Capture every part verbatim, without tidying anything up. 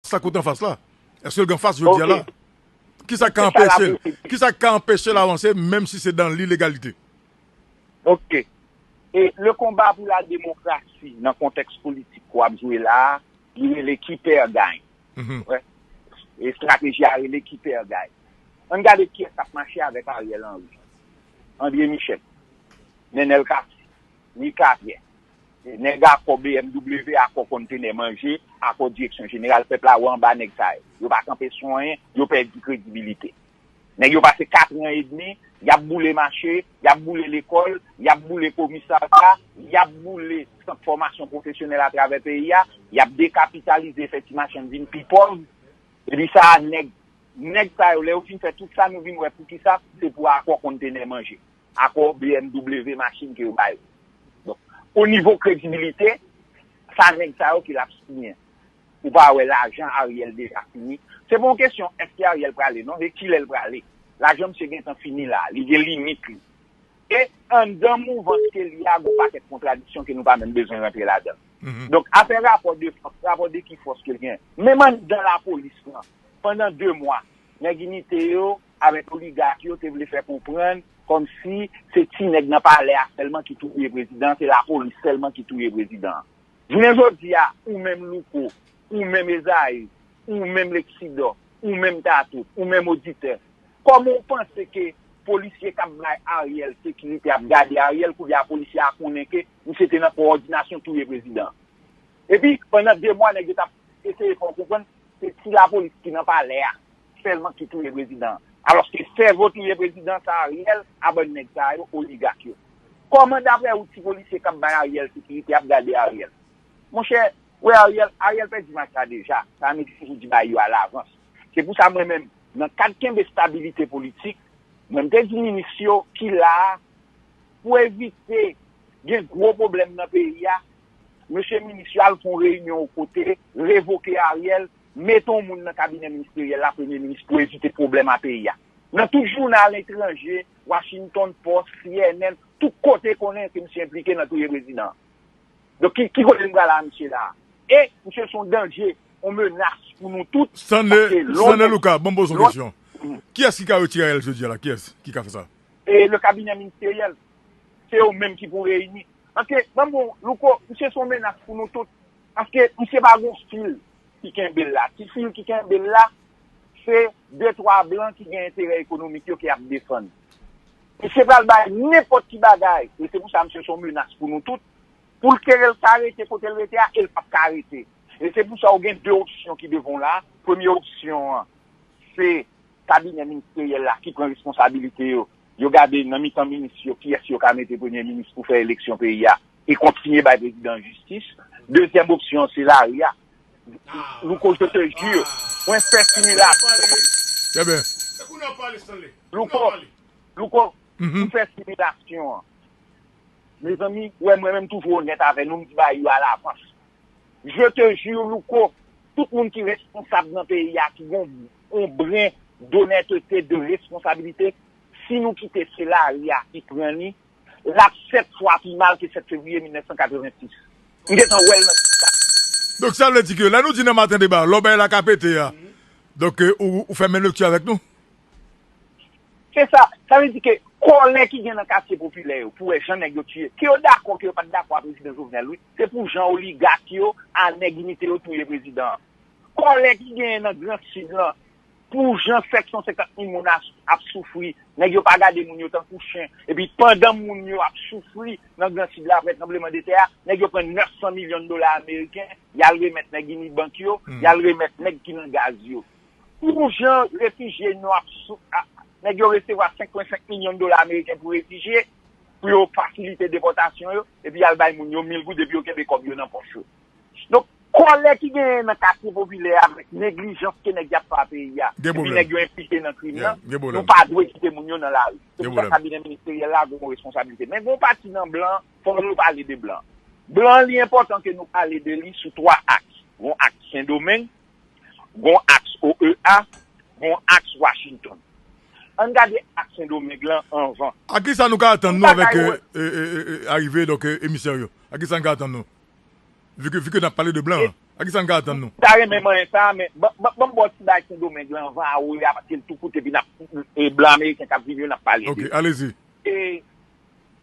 sa kote anfas la? Èske l gen anfas jodi a la? Kisa k ka anpeche l? Kisa k ka anpeche l avanse, menm si se dan lilegalite? Ok. E le konba pou la demokrasi nan kontèks politik w ap jwe la a, li rele ki pè gany. E estrateji a rele ki pè gany. Ann gade kiyès k ap mache avèk Ariel Henry. André Michel, Nenel Cassy, Louis Cavier. Nèg akò B M W, akò kontenè manje, akò direksyon jeneral, pèp la wè anba nèg sa yo. Yo pa kanpe sou anyen, yo pèdi kredibilite. Nèg yo pase katran edmi, y ap boule mache, y ap boule lekòl, y ap boule komisarya, y ap boule sant fòmasyon pwofesyonèl atravè peyi a, y ap dekapitalize, fè ti machann vin pi pòv. Epi sa a nèg, nèg sa yo, lè yo fin fè tout sa, nou vin wè poukisa, se pou akò kontenè manje, akò B M W machin ke yo ba yo. Donk, o nivo kredibilite, sa nèg sa yo ki l ap siyen. Ou pa wè lajan Ariel deja fini. Se pa yon kesyon èske Ariel prale non, se kilè l prale. Lajan misye gentan fini la, li gen limit li. E anndan mouvans ke li a, gon pakèt kontradiksyon ke nou pa menm bezwen rantre ladan. Donk, afè rapò de fòs, rapò de ki fòs ke l gen. Menm anndan lapolis lan, pandan de mwa, nèg inite yo avèk oligak yo te vle fè konprann kòmsi se ti nèg nan palè a sèlman ki touye prezidan, se lapolis sèlman ki touye prezidan. Jounen jodi a, ou menm Louko, ou menm Ezayi, ou menm Lexidò, ou menm Tatout, ou menm oditè, kòman w panse ke polisye k ap bay Ariel sekirite ap gade Ariel, kounye a polisye a konnen ke misye te nan kowòdinasyon touye prezidan an? Epi, pandan de mwa, nèg yo t ap eseye fè w konprann se ti lapolis ki nan palè a sèlman ki touye prezidan an. Alòske sèvo touye prezidan sa Ariel a bann nèg sa yo, oligak yo. Kòman daprè ou ti polisye k ap bay Ariel sekirite ap gade Ariel? Monchè, wè Ariel, Ariel pèdi match la deja. Sa vle di se pou di bay yo alavans. Se pou sa mwen menm, nan kad kenbe stabilite politik, mwen m te di minis yo ki la a, pou evite gen gwo pwoblèm nan peyi a, mesye minis yo al fè yon reyinyon yon kote, revoke Ariel, mete yon moun nan kabinè ministeryèl la, premye minis, pou evite pwoblèm a peyi a. Nan tout jounal etranje, Washington Post, C N N, tout kote konnen ke misye enplike nan touye prezidan an. Donk, ki, ki kote nou pral a misye la a? E misye se yon danje, yon menas pou nou tout. Stanley, Louka, ban m poze yon kesyon. Kiyès ki ka retire Ariel jodi a la? Kiyès ki ka fè sa? E le kabinè ministeryèl. Se yo menm ki pou reyini. Paske, ban m bon, Louko, misye se yon menas pou nou tout. Paske misye pa gon fil ki kenbe l la. Ti fil ki kenbe l la, se de twa blan ki gen enterè ekonomik yo ki ap defann. Misye pral bay nenpòt ki bagay. E se pou sa misye se yon menas pou nou tout. Pou l kere l ka rete kote l rete a, e l p ap ka rete. E se pou sa w gen de opsyon ki devan w la. Premye opsyon an, se kabinè ministeryèl la ki pran responsabilite yo. Yo gade nan mitan minis yo kiyès yo ka mete premye minis pou fè eleksyon peyi a e kontinye bay prezidan an jistis. Dezyèm opsyon an se lari a. Louko, je te jure, mwen fè similasyon. Trè byen. Louko, Louko, m fè similasyon an. Mezanmi, w wè mwen menm toujou onèt avè nou, m di bagay yo alavans. Je te jure, Louko, tout moun ki responsab nan peyi a, ki gen yon bren donètete, de responsablite, si nou kite se lari a ki pran li, l ap sèt fwa pi mal ke sèt fevriye mil nèf san katrevensis. M gentan wè l nan tit la. Donk, sa vle di ke lè nou di nan Maten Deba, lè w bay la ka pete a, donk, ou, ou fè menm lekti avèk nou? Se sa. Sa vle di ke kòlè ki gen nan katye popilè yo, pou wè jan nèg yo tiye, ke yo dakò, ke yo pa t dakò a prezidan Jovenel, wi, se pou jan oligak yo a nèg inite yo touye prezidan an. Kòlè ki genyen nan Gran Sid lan, pou jan sèt san senkant mil moun ap, ap soufri, nèg yo pa gade moun yo tankou chen, epi pandan moun yo ap soufri nan Gran Sid la apre tranblemanntè a, nèg yo pran nèf san milyon dola ameriken, y al remèt nèg Unibank yo, y al remèt nèg ki nan gaz yo. Pou jan refijye nou ap sou, a, nèg yo resevwa senk pwen senk milyon dola ameriken pou refijye, pou yo fasilite depòtasyon yo, epi y al bay moun yo mil goud epi yo kenbe kòb yo nan pòch yo. Donk, kòlè ki genyen nan katye popilè avèk neglijans ke nèg y ap fè a peyi a, epi nèg yo enplike nan krim nan, nou pa dwe kite moun yo nan lari. Se pou sa kabinè ministeryèl la gen yon responsablite. Men gen yon pati nan blan, fò nou pale de blan. Blan, li enpòtan ke nou pale de li sou twa aks. Gen yon aks Sendomeng, gen yon aks O E A, gen yon aks Washington. Ann gade aks Sendomeng lan anvan. A kisa nou ka atann nou avèk arive donk emisè yo? A kisa nou ka atann nou? Vu que, vu que n ap pale de blan. A ki sa n ka atann nou? M ta renmen manyen sa, men ban ban- ban m ba w ti bagay Sendomeng lan anvan a O E A, paske l tou kout, epi n ap, e, blan ameriken k ap vini yo, n ap pale de Ok, li. Alezi. E,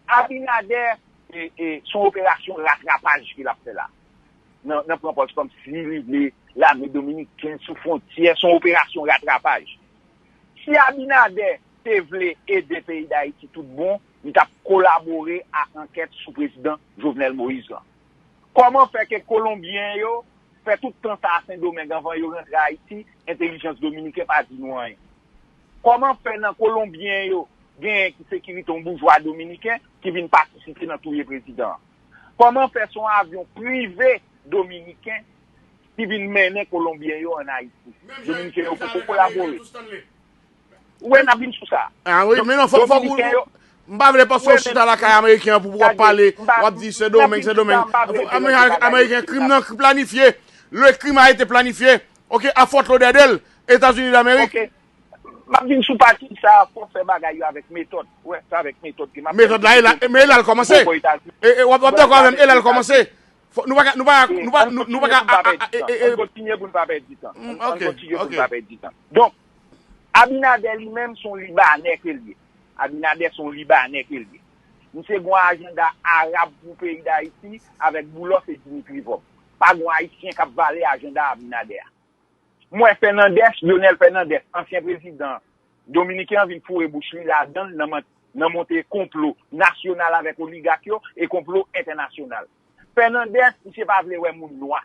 Abinader, e, e, se yon operasyon ratrapaj ke l ap fè la. Nan, nan pran pòz kòmsi li vle lame dominiken sou fwontyè, se yon operasyon ratrapaj. Si Abinader te vle ede peyi Dayiti tout bon, li t ap kolabore ak ankèt sou prezidan Jovenel Moïse lan. Kòman fè ke Kolonbyen yo fè tout tan sa a Sendomeng anvan yo rantre Ayiti, entèlijans dominiken pa di nou anyen? Kòman fè nan Kolonbyen yo genyen ki sekirite yon boujwa dominiken ki vin patisipe nan touye prezidan an? Kòman fè se yon avyon prive dominiken ki vin mennen Kolonbyen yo ann Ayiti? Dominiken yo poko kolabore. Ou wè, n ap vin sou sa. Ah wi, men non, fòk fòk ou. M pa vle paske w chita lakay ameriken an pou w ap pale, w ap di Sendomeng, Sendomeng. Ameriken, krim nan planifye. Le crime a été planifié. Ok, à Fort Lauderdale, États-Unis d'Amérique. Ok. M ap vin sou pati sa, fò fè bagay yo avèk metòd. Ou wè, se avèk metòd ke m ap fè. Metòd la, e la, men e la l kòmanse. E, e, w ap, w ap dakò avè m, e la l kòmanse. Fò, nou pa ka, nou pa ka, nou pa, nou, nou pa ka, a, a, a, e, e, e. Ann kontinye pou n pa pèdi tan. Ann kontinye pou n pa pèdi tan. Donk, Abinader li menm se yon Libanè ke l ye. Abinader se yon Libanè ke l ye. Misye gen yon ajanda arab pou peyi Dayiti avèk Boulos e Dimitri Vorbe. Pa gen yon Ayisyen k ap vale ajanda Abinader a. M wè Fernandez, Leonel Fernandez, ansyen prezidan dominiken an, vin foure bouch li ladan l nan, nan monte konplo nasyonal avèk oligak yo e konplo entènasyonal. Fernandez, misye pa vle wè moun nwa.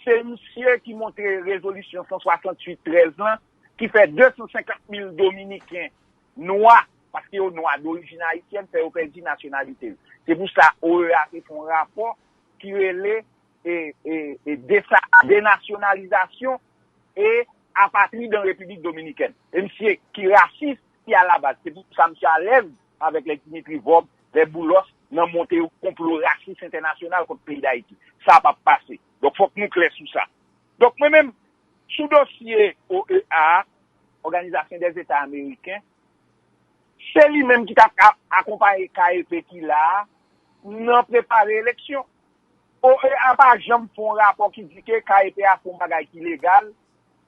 Se misye ki montre rezolisyon san swasanntuit trèz lan, ki fè de san senkant mil Dominiken nwa, paske yo nwa dorijin ayisyèn, fè yo pèdi nasyonalite yo. Se pou sa O E A te fè yon rapò ki rele e, e, e desa-, denasyonalizasyon e apatrid an Repiblik Dominikèn. E misye ki rasis, ki alabaz. Se pou sa misye alèz avèk lè Dimitri Vorbe, lè Boulos nan monte yon konplo rasis entènasyonal kont peyi Dayiti. Sa p ap pase. Donk, fòk nou klè sou sa. Donk, mwen menm, sou dosye O E A, Òganizasyon dè Zeta Ameriken, se li menm ki t ap a-, akonpaye K E P ki la a nan prepare eleksyon. O E A pa janm fè yon rapò ki di ke K E P a fè yon bagay ki legal,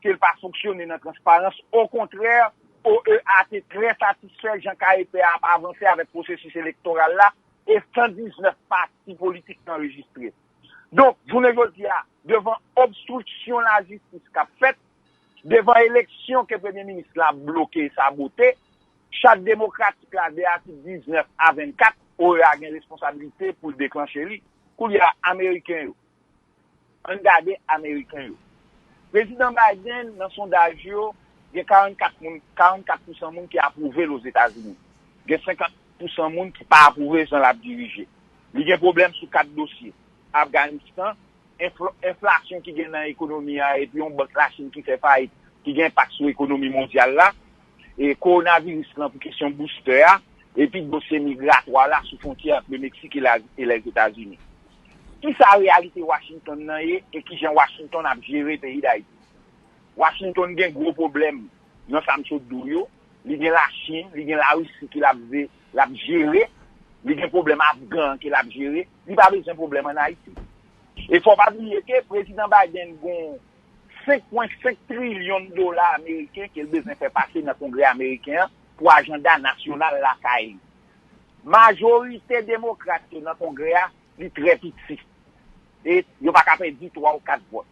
ke l pa fonksyone nan transparans. Okontrè, O E A te trè satisfè jan K E P a ap avanse avèk pwosesis elektoral la e san diznèf pati politik ki anrejistre. Donk, jounen jodi a, devan obstriksyon lajistis k ap fèt, devan eleksyon ke premye minis la ap bloke e sabote, chat demokratik la de atik diznèf a vennkat, O E A gen responsabilite pou l deklanche li. Koulye a, Ameriken yo, ann gade Ameriken yo. Prezidan Biden, nan sondaj yo, gen karannkat moun, karannkat pousan moun ki apwouve l Ozetazini. Gen senkant pousan moun ki pa apwouve jan l ap dirije. Li gen pwoblèm sou kat dosye. Afganistan, enfl-, enflasyon ki gen nan ekonomi a, epi yon bank Lachin ki fè fayit, ki gen enpak sou ekonomi mondyal la, e kowonaviris lan pou kesyon booster a, epi dosye migratwa la sou fwontyè ant Lemeksik e la, e Lèzetazini. Kisa reyalite Washington nan ye, e kijan Washington ap jere peyi Dayiti? Washington gen gwo pwoblèm nan sa m sot di w yo. Li gen Lachin, li gen Larisi ki l ap ve-, l ap jere. Li gen pwoblèm Afgan ke l ap jere. Li pa bezwen pwoblèm ann Ayiti. E fò w pa bliye ke prezidan Biden gen senk pwen senk trilyon dola ameriken ke l bezwen fè pase nan Kongrè ameriken an pou ajanda nasyonal lakay li. Majorite demokrat yo nan Kongrè a, li trè piti. E yo pa ka pèdi twa ou kat vòt.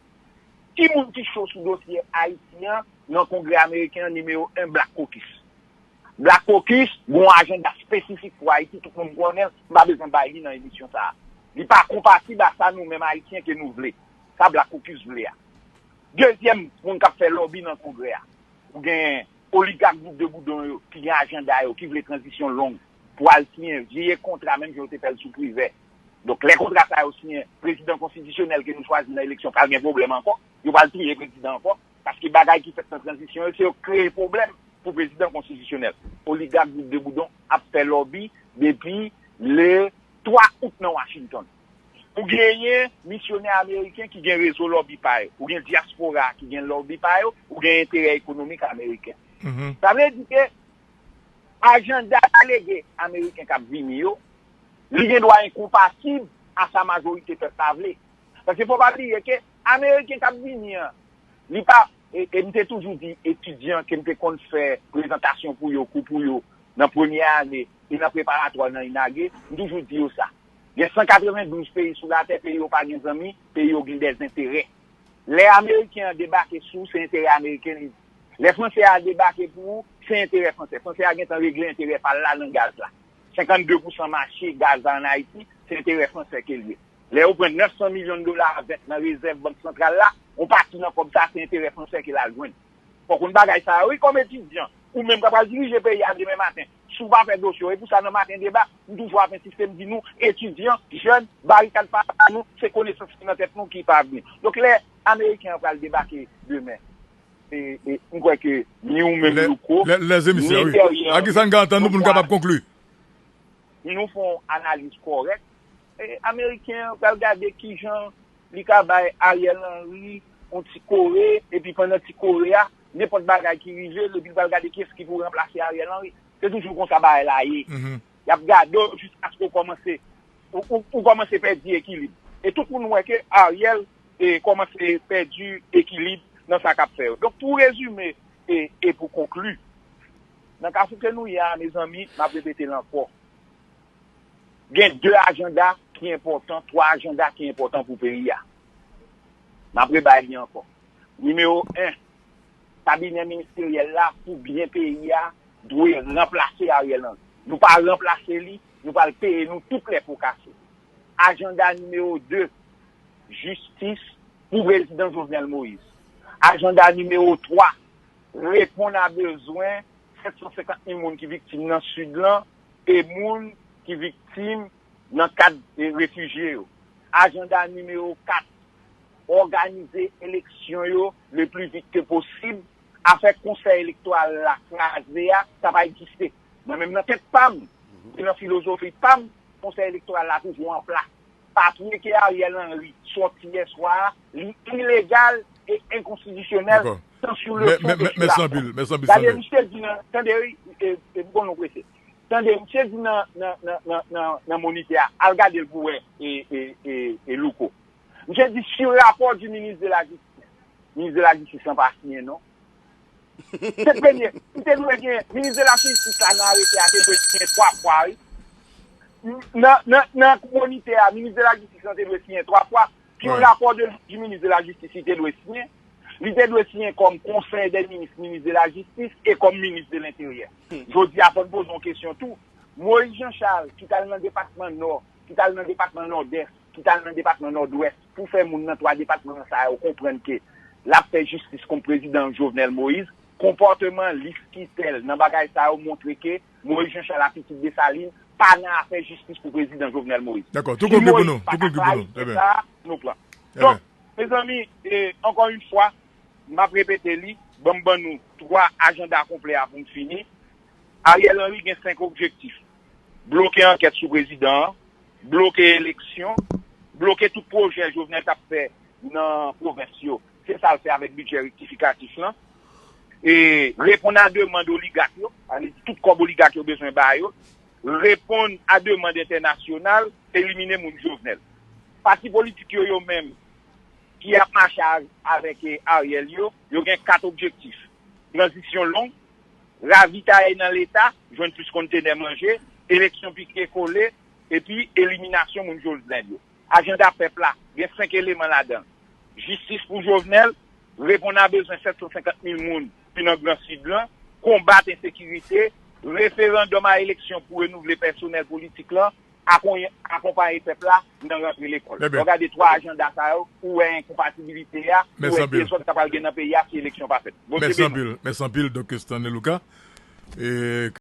Ki moun ki cho sou dosye Ayiti an nan Kongrè ameriken an? Nimewo en, Black Caucus. Black Caucus gen yon ajanda espesifik pou Ayiti, tout moun konnen l, m pa bezwen bay li nan emisyon sa a. Li pa konpatib a sa nou menm Ayisyen ke nou vle, sa Black Caucus vle a. Dezyèm moun k ap fè lòbi nan Kongrè a, ou gen oligak bout de boudon yo, ki gen ajanda yo, ki vle tranzisyon long, pou al siyen vye kontra, menm jan yo te fè l sou Privè. Donk, lè kontra sa yo siyen, prezidan konstitisyonèl ke nou chwazi nan eleksyon pral gen pwoblèm ankò, yo pral touye prezidan ankò, paske bagay ki fèt nan tranzisyon yo, se yo kreye pwoblèm pou prezidan konstitisyonèl. Oligak bout de boudon ap fè lòbi depi le twa out nan Washington. Ou genyen misyonè ameriken ki gen rezo lòbi pa yo. Ou gen dyaspora ki gen lòbi pa yo. Ou gen enterè ekonomik ameriken. Sa vle di ke ajanda delege ameriken k ap vini yo, li gen dwa enkonpatib a sa majorite pèp la vle. Paske fò pa bliye ke Ameriken k ap vini an, li pa, e, e m te toujou di etidyan ke m te konn fè prezantasyon pou yo, kou pou yo, nan premyè ane e nan preparatwa nan inage, m toujou di yo sa. Gen san katrevendouz peyi sou latè, peyi yo pa gen zanmi, peyi yo gen dèzenterè. Lè Ameriken an debake sou, se enterè Ameriken li. Lè Fransè a debake pou ou, se enterè Fransè. Fransè a gentan regle enterè pa l la nan gaz la. Senkannde pousan mache gaz la ann Ayiti, se enterè Fransè ke l ye. Lè yo pran nèf san milyon dola vèt nan rezèv Bank Santral la, yon pati nan kòb sa, se enterè Fransè ke l al jwenn. Fòk ou konn bagay sa yo, wi, kòm etidyan. Ou menm k ap pral dirije peyi a demen maten. Si w pa fè dosye w, e pou sa nan maten deba, m toujou ap ensiste, m di nou, etidyan, jèn, barikad pa nou, se konesans ki nan tèt nou ki pa vini. Donk, lè Ameriken an pral debake demen, e, e, m kwè ke ni ou menm, Louko, ni Theriel, a ki sa n ka antann nou pou n kapab konkli? Si nou fè yon analiz kòrèk, e, Ameriken an pral gade kijan li ka bay Ariel Henry yon ti kore, epi pandan ti kore a, nenpòt bagay ki rive, epi l pral gade kiyès ki pou ranplase Ariel Henry. Se toujou konsa bagay la ye. Y ap gade w jiskaske w kòmanse, ou, ou, ou kòmanse pèdi ekilib. E tout moun wè ke Ariel, e, kòmanse pèdi ekilib nan sa k ap fè yo. Donk, pou rezime e, e pou konkli, nan kafou ke nou ye a, mezanmi, m ap repete l ankò. Gen de ajanda ki enpòtan, twa ajanda ki enpòtan pou peyi a. M ap rebay li ankò. Nimewo en, kabinè ministeryèl la pou byen peyi a dwe ranplase Ariel Henry. Nou pa ranplase li, nou pral peye nou tout lè po kase. Ajanda nimewo de, jistis pou prezidan Jovenel Moïse. Ajanda nimewo twa, reponn a bezwen sèt san senkant mil moun ki viktim nan Sid lan e moun ki viktim nan kad, e, refijye yo. Ajanda nimewo kat, òganize eleksyon yo le pli vit ke posib. Afè Konsèy Elektoral la kraze a, sa pa egziste. Mwen menm nan tèt pa m, e nan filozofi pa m, Konsèy Elektoral la toujou an plas. Papye ke Ariel Henry sòti yè swa a, li ilegal e enkonstitisyonèl, tan sou le fon ke sou la fòm. Gade, misye di nan, tande, wi, e, e, pou konn nou prese. Tande, misye di nan, nan, nan, nan, nan, nan Monitè a, al gade l pou wè, e, e, e, e, Louko. Misye di, si rapò di minis de la jistis, minis de la jistis lan pa siyen non. Se premye, li te dwe gen, minis de la jistis la nan arete a te dwe siyen twa fwa, wi. Nan, nan, nan Monitè a, minis de la jistis lan te dwe siyen twa fwa. Pi yon rapò de, di minis de la jistis, li te dwe siyen. Li te dwe siyen kòm konsèy dè minis, minis de la jistis e kòm minis de lenteryè. Jodi a, fò n poze yon kesyon tou. Moïse Jean Charles, ki t al nan depatman Nò, ki t al nan depatman Nòdès, ki t al nan depatman Nòdwès, pou fè moun nan twa depatman sa yo konprann ke l ap fè jistis kont prezidan Jovenel Moïse, konpòteman Liskitèl nan bagay sa yo montre ke Moïse Jean Charles a pitit Desalin pa nan afè jistis pou prezidan Jovenel Moïse. Dakò, tou konkli pou nou, tou kontri pou nou. Sa, nou pran. Donk, mezanmi, e, ankò yon fwa, m ap repete li, ban m ban nou twa ajanda konplè a pou m fini. Ariel Henry gen senk objektif. Bloke ankèt sou prezidan an, bloke eleksyon, bloke tout pwojè Jovenel t ap fè nan pwovens yo. Se sa l fè avèk bidjè rektifikatif lan. E reponn a demann oligak yo, sa vle di tout kòb oligak yo bezwen ba yo. Reponn a demann entènasyonal, elimine moun Jovenel. Pati politik yo, yo menm, ki ap mache a, avèk, e, Ariel yo, yo gen kat objektif. Tranzisyon long, ravitaye nan Leta, jwenn plis kontenè manje, eleksyon pike kole, epi eliminasyon moun Jovenel yo. Ajanda pèp la gen senk eleman ladan l. Jistis pou Jovenel, reponn a bezwen sèt san senkant mil moun ki nan Gran Sid lan, konbat ensekirite, referandòm a eleksyon pou renouvle pèsonèl politik lan, akonye-, akonpaye pèp la nan rantre lekòl. Lè w gade twa ajanda sa yo, ou wè enkonpatibilite a, ou wè dezòd k ap pral gen nan peyi a si eleksyon pa fèt. Mèsi anpil, mèsi anpil, Doktè Stanley Lucas. E,